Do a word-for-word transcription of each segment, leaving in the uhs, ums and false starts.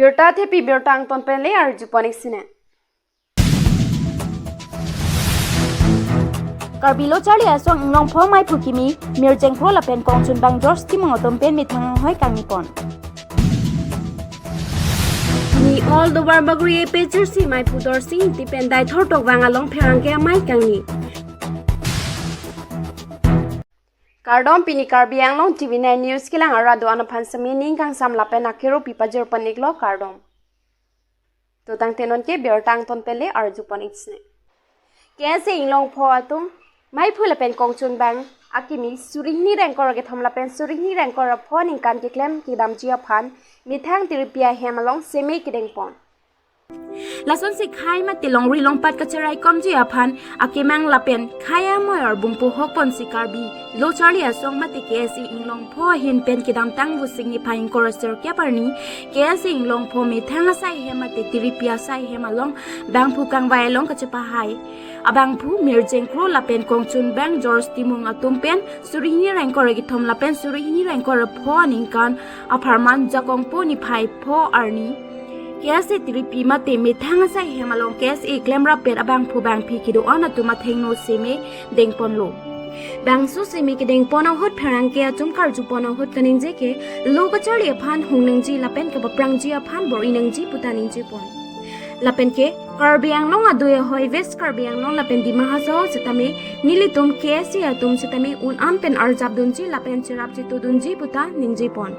Birta thepi birta angton pen le arjupon ik sine. Karbi Lo Charli Asong Inglongpho Maiphu Kimi Mirjeng Kro lapen Kongchunbang George Timung atum pen methang anghoi kangni pon. Ni all the Warbaguri A P H L C Maiphu Dorsing Ingti pen Daithor Tokvang along pherangke amei kangni. Kardom, pini Karbi Anglong T V nine News kelang arat do-an aphan semi ning kangsam lapen akero pi pajirpon iklo, kardom. To tangte non ke birta angton pen le arjupon ik sine. K S A Inglongpho atum Maiphu lapen Kongchunbang akimi suri hini ingkoi ra kethom lapen suri hini ingkoi ra pho aningkan keklem kedamji aphan methang tiripi ahem along semi kedengpon. Lasonsi khei mate longri longpat kacherai komji aphan akemang lapen khei amoi arbung pohok ponsi Karbi Lo Charli Asong mate K S A Inglongpho ahin pen kedamtang Vosik niphai ingkoi ra sirkep arni K S A Inglongpho methang asai hem mate tiripi asai hem along bangphu kangvai along kachepahai abangphu Mirjeng Kro lapen Kongchunbang George Timung atum pen suri hini ingkoi ra kethom lapen suri hini ingkoi ra pho aningkan apharman Jakong po niphai pho arni K S A tiripi mate methang asai hem along K S A klemrap pen abangphu bangphi kedo-an atum athengno semi dengponlo. Bangso semi kedengpon ahut pherangke atum karjupon ahut kaningje ke lo kacharli aphan hung nangji lapen kapaprangji aphan bor-i nangji puta ningjepon. Lapen ke Karbi Anglong adui ahoi West Karbi Anglong lapen Dima Hasao sitame nelitum K S A atum sitame un-an pen arjapdunji lapen cherap chetudunji puta ningjepon.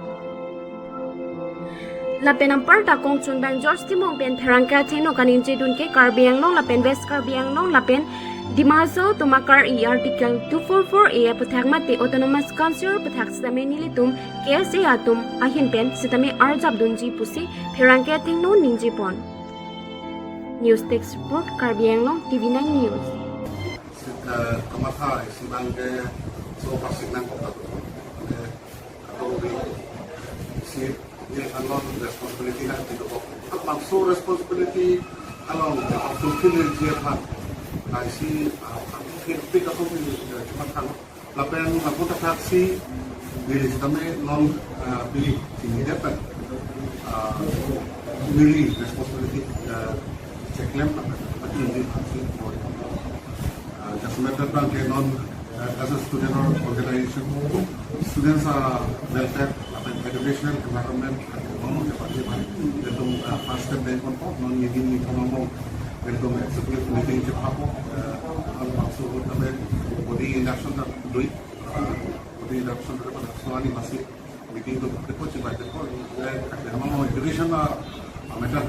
Lapen anparta Kongchunbang George Timung pen pherangke athengno kaningjedun ke Karbi Anglong lapen West Karbi Anglong lapen Dima Hasao atum akar-i Article two four four A aputhak mate Autonomous Council aputhak sitame nelitum K S A atum ahin pen sitame arjapdunji pusi pherangke athengno ningjepon. News Desk Report, Karbi Anglong T V nine News. Eh, kamatha isi abang ke so pasik nangkok atum. Eh, atau di si neli along responsibility nangpidokok. Bangso responsibility along, eh, fulfill ji aphan. Nah, isi, ah, fulfill pik atau di, eh, cuma kan. Lapen lapu thakthaksi neli sitame non, ah, bili chinidet pen, ah, neli responsibility, ah, cheklem lapen pati neli aksi bori. Ah, just matter abang ke non, ah, as a student or organization, students, ah, welfare lapen educational environment, ah, non ke pati ban. Itum, ah, first step dengponpo, non neli ni kama mo, itum executive meeting chepapo, ah, non bangso tame body induction ta dui. Body induction ta pada so ani masi meeting do kepo chibai kepo, eh, kata mo education na ameta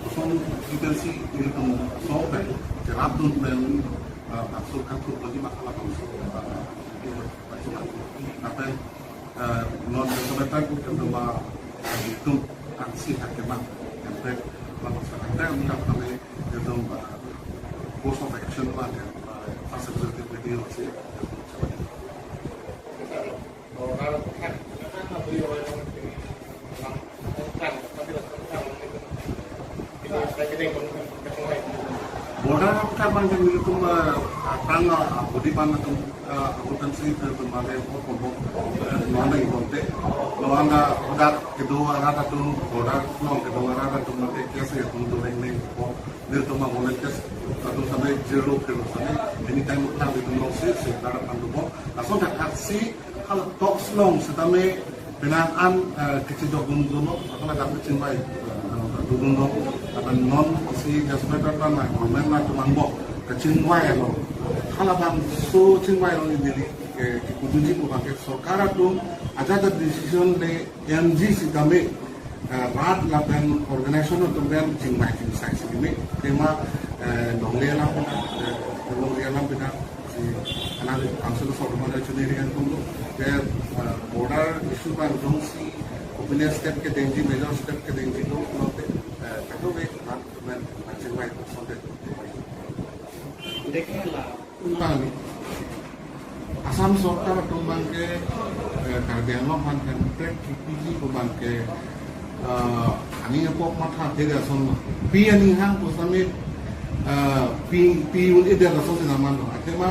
kosong detail si itum so pen cherapdun pen, ah, bangso kan tu bagi masalah bangso, ah, itu bangso kan. Apa, eh, non kebetulan itu ma, eh, itu aksi hakiman. Sampai kalau sekarang kan kami itu, ah, course of action lah ya, ah, first executive meeting sih. Border aputhak abang ke nelitum, eh, tang, eh, bodi ban atum, eh, akuntansi ke kembali ke kelompok, eh, non ada ikonte, non ada udah kedua arat atum border, non kedua arat atum nanti K S A atum tu reng reng ko nelitum volunteers atum sampai zero ke sampai anytime utang di tum long si si kada pandu ko langsung tak aksi. Hala talks along sitame penang an, eh, kechedok dun dun lo, hala kami chingvai, eh, dun dun lo, lapen non si just matter abang na government na tumang bo kachingvai lo. Hala bangso chingvai lo neli, eh, kekudunji pu abang ke sorkar atum ajat a decision le M G sitame, eh, rat lapen organization atum pen chingvai chingsai si kimi tema, eh, longle alam pina, eh, longle alam pina, si anak council of autonomous region area kan tum ke, eh, border issue abang jongsi kopine step kedengji, major step kedengji lo, lo te, eh, kado ve rat lapen chingvai sonte. Dekhe la. Tangni Assam sorkar atum abang ke, eh, Karbi Anglong aphan Hemprek kipiji pu abang ke, eh, aning apok matha dede ason lo. Pi aning hang pu sitame, eh, pi, pi un-edet ason si naman lo. Athema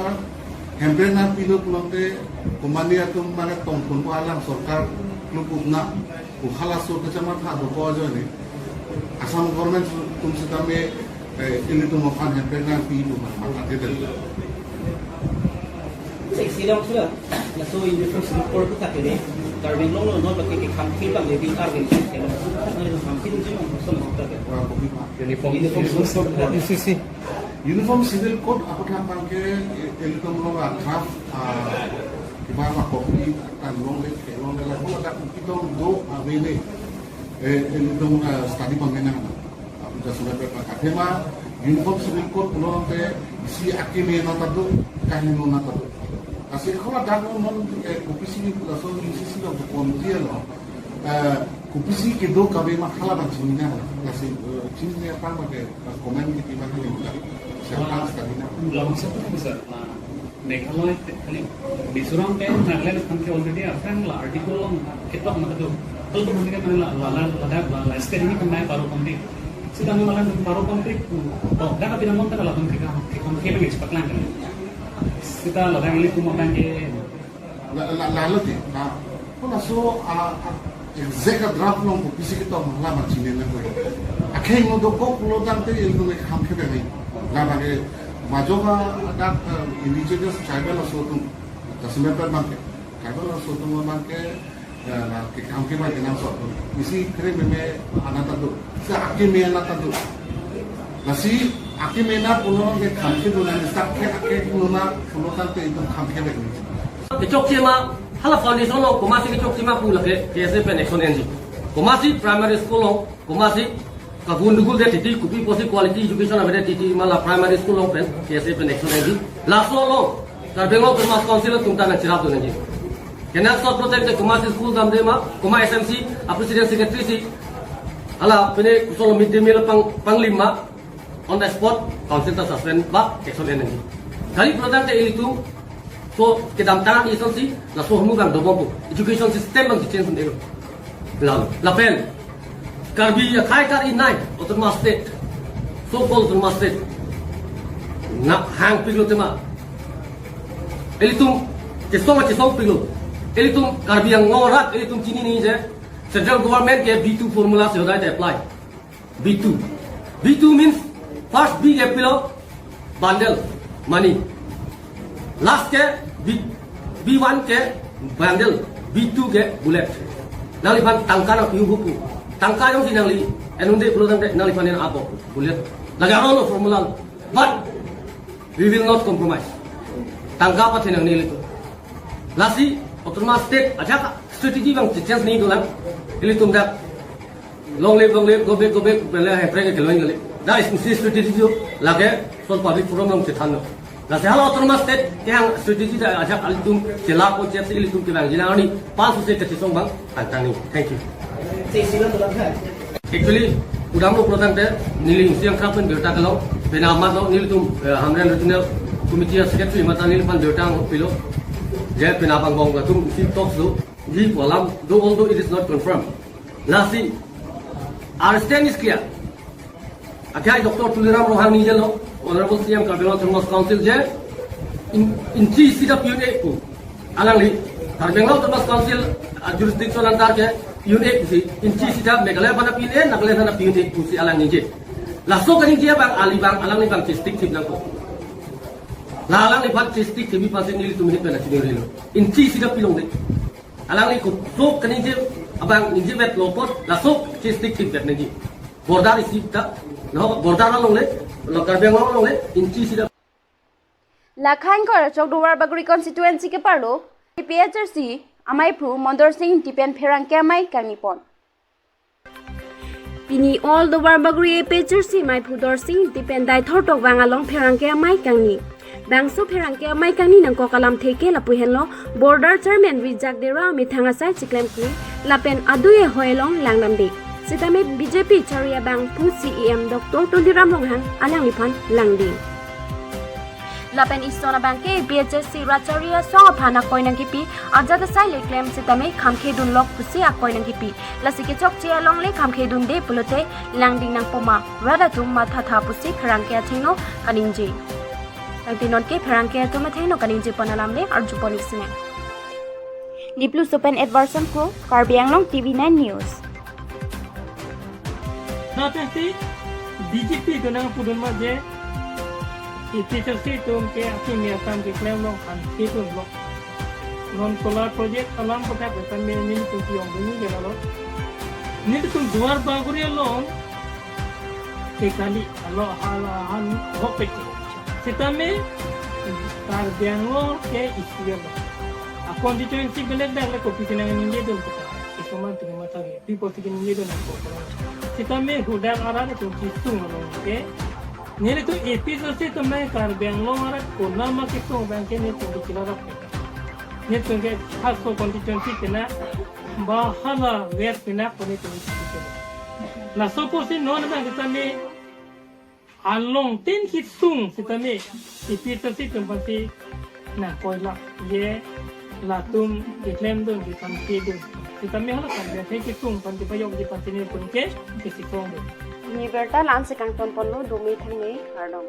Hemprek nangpilo pulote company atum abang ke tongphun pu alang sorkar kluk upna pu halaso kachamatha dopo ajoine. Assam government atum setame, eh, ilitum aphan hempek nangpi pu ma, ma, ma, Sir, isi along sir, laso Uniform Civil Code pu tha ke, Karbi Anglong along non bagi ke kam ke bang le di Karbi Anglong ke, kam ke di jin Uniform Civil Code. Uniform Uniform Civil Code. Civil Code. U C C. Uniform Civil Code aphuthak abang ke, eh, ilitum along a draft, ah, kiba ma copy, ta longle, ke longle, la, la, la, kitong do, ah, avele. Eh, ilitum, ah, study pame nang. Apu ta sudah berapa katema, Uniform Civil Code pulote isi akeme nata do, kaheno nata do. Lasi ko ladak non, eh, kopisi laso U C C along pon dia lo. Eh, kopisi kedo kave ma hala abang chinine. Lasi, eh, chinine abang pakai, eh, comment kipi abang ni. Siapa study na. Langsung tu bisa. Meghalaya, kali, Mizoram pen Nagaland aphan ke already aphrang la article along ketok mata do. Kalau tu mungkin kan la, la, la, Ladakh, la, la state ini kan mai paro konflik. Sita nang malam paro konflik. Oh, dak apin amon tak la konflik kan. Konflik kan expect lang kan. Sita Ladakh ini kuma abang ke. La, la, la, la, la. Puna so, ah, ah, exact a draft along kopisi ketok ma hala abang chinine nangkok. Akhei mo dokok pulo tangte ilitum ke kam ke bang. Labang ke majok adak, eh, indigenous tribal aso atum. Jasemet abang ke. Tribal aso atum abang ke, eh, na ke kam ke bang kenangsot. Isi kre meme anata do. Sa akeme anata do. Lasi akeme na pulo ke kam ke do na, sa ke ake pulo na pulo tangte ilitum kam ke bang. Kechokche ma, hala foundation along komatsi kechokche ma pu lake K S A pen action enji. Komatsi primary school along, komatsi kagundugul det titi, kopi pusi quality education avedet titi ma la primary school along pen K S A pen action enji. Laso along Karbi Anglong Autonomous Council atum ta nangcherap dun enji. Kenangsot pulote komatsi school damde ma, komat S M C, a president secretary si, hala pine kosonlo mid day meal pang, panglim ma, on the spot, council ta suspend ba action en nangji. Kali pulo tangte ilitum, so kedamtang asonsi, laso ahormu abang dobom pu. Education system abang change un-e lo. Lalu, lapen, Karbi akhei kar-inei, autonomous state, so-called autonomous state, na hangpiklo tema. Ilitum, chesong chesongpiklo. Ilitum Karbi Anglong arat, ilitum chinine je, central government ke B two formula si hodai te apply. B two. B two means first B ke pilo bundle, money. Last ke B, B one ke bundle, B two ke bullet. Nangliphan tangka nangpi-un pu. Tangka jongsi nangli en unde pulo tangte nangliphan en-ap pu bullet. Lake arlo formula. But we will not compromise. Tangka pathe nangne ilitum. Lasi autonomous state ajak strategy abang change nangji dolang. Ilitum dak long live, long live, go back, go back, bela hepreng ke kelong kali. Dak isi strategy jo lake, sol public forum along chethanlo. Lasi hala autonomous state kehang strategy ta ajak ilitum chelapon chepsi ilitum kevangji nang arni, pansu se kachisong abang tangtang nangji. Thank you. Actually, udamlo pulo tangte, neli isi angkrap pen birta kelong, penap amat lo, nelitum, eh, Hamren Regional Committee secretary mate neliphan birta pilo, je penap angbong atum isi talks do, ji pu alam do, although it is not confirmed. Lasi, our stand is clear. Akhei Doctor Tuliram Ronghang ningje lo, Honorable C M Karbi Anglong Autonomous Council je, in, inchi isi ta pi-un-e pu. Alangli, Karbi Anglong Autonomous Council, ah, jurisdiction under ke pi-un-e pusi, inchi isi ta Meghalaya aphan ta pi-un-e, Nagaland aphan ta pi-un-e pusi alang ningje. Laso kaningje abang, ali abang, alangli abang chestick thip nangkok. La alangliphan chestick thip aphansi nelitum hit pen achiningri lo. Inchi isi ta pilongle. Alangli ko so kaningje abang ningjevet lo apot, laso chestick thipvet nangji. Border isi ta, no, border alongle, lo Karbi Anglong alongle, inchi isi ta. Lakhain kor chok Duarbagori constituency keparlo, A P H L C amaiphu Mondor Sing Ingti pen pherangke amei kangnipon. Pini all Duarbagori A P H L C amaiphu Dorsing Ingti pen Daithor Tokvang along pherangke amei kangni. Bangso pherangke amei kangni nangkok alamthe ke lapu henlo, border chairman Rijak Dera amethang asai chiklem kri, lapen adui ahoi along langdamde. Sitame B J P chari abangphu C E M Doctor Tuliram Ronghang alangliphan langding. Lapen ison abangke A P H L C rachari asong aphan akoi nangkipi, ajat asai le klem sitame khamkhe dunlok pusi akoi nangkipi. Lasi kechokche alongle khamkhe dunde pulote langding nangpo ma, rat atum mathatha pusi pherangke achingno kaningje. Tangte nonke pherangke atum athengno kaningjepon alam le arjupon ik sinang. Dipluso pen Edwardson Kro, Karbi Anglong T V nine News. Nate si B J P atum nangpudun ma je A P H L C atum ke akimi akam keklem along an kedun lo. Non solar project alam pathak sitame nelitum ke-ongdunji ke lalo. Nelitum Duar Bagori along ke kali alo hala han hok pete. Sitame Karbi Anglong ke isi alo. A constituency belek dak le kopi tinang ningje dun kita. Isoman tinang mata ke. People tingin ningje dun ako. Sitame hudak arat atum kesung along ke. Nelitum A P H L C atum nang Karbi Anglong arat konat ma kesung abang ke nelitum ke chilarap. Nelitum ke Haso constituency kena ba hala West kena kone kone. Laso apotsi non abang sitame along tin kesung sitame A P H L C atum aphansi nangkoilak je latum keklem dun kepan kedun. Sitame hala kan dia thek kesung aphan kepajokji aphansi nelitum ke kesung dun. Pini abirta la-ansi kangton ponlo, dome thangne, kardom.